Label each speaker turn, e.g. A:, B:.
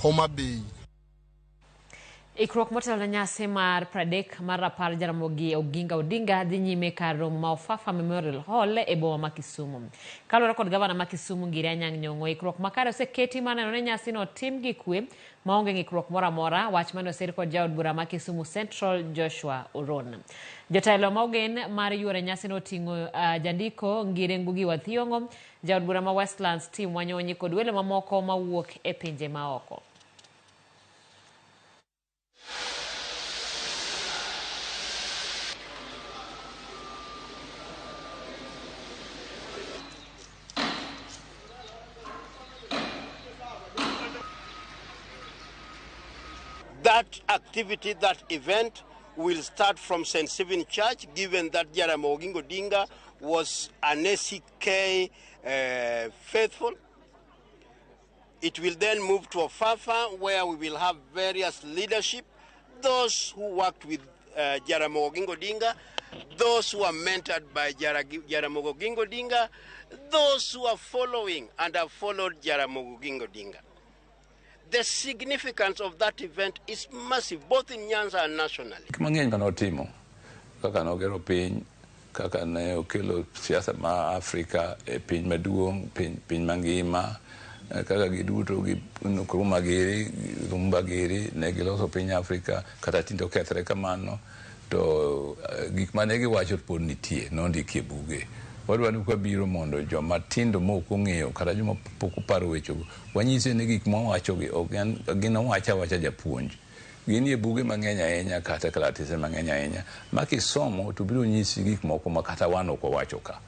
A: Homa Bay.
B: Ikruok motelo ne nyasi mar 30 mar rapar Jaramogi Oginga Odinga dhi nyime kar romo ma Ofafa Memorial Hall e boma ma Kisumu. Kaluwore kod gavana ma Kisumu Ngire Anyang' Nyong'o, ikruok makare oseketi mar neno ni nyasino otim gi kwe maonge ng'ikruok moro amora, wach mane osir kod jaod bura ma Kisumu Central Joshua Oron. Jotelo ma ogen mar yuoro nyasino oting'o uh, jandiko Ngire Ngugi wa Thiong'o, jaod bura ma Westlands Tim Wanyonyi kod welo mamoko mawuok e pinje maoko.
C: That activity, that event, will start from St. Stephen Church, given that Jaramogi Oginga Odinga was an ACK faithful. It will then move to Ofafa, where we will have various leadership, those who worked with Jaramogi Oginga Odinga, those who are mentored by Jaramogi Oginga Odinga, those who are following and have followed Jaramogi Oginga Odinga. The significance of that event is massive, both in Nyanza and nationally.
D: Gik mang'eny mane otimo kaka nogero piny kaka ne okelo siasa ma Afrika e piny maduong' piny, piny mangima eh, kaka giduto gi Nkrumah giri Lumumba giri ne giloso piny Afrika kata tinde okethre kamano to eh, gik mane giwacho pod nitie nondiki e buge wadwa ni kwabiro mondo joma tindo mok ong'eyo kata joma pok oparo wechego wanyise ni gik mwawachogi ok gin owacha awacha japuonj ginie buge mang'eny ahinya kata kalatese mang'eny ahinya ma kisomo to biro nyisi gik moko ma kata wan ok wawacho ka.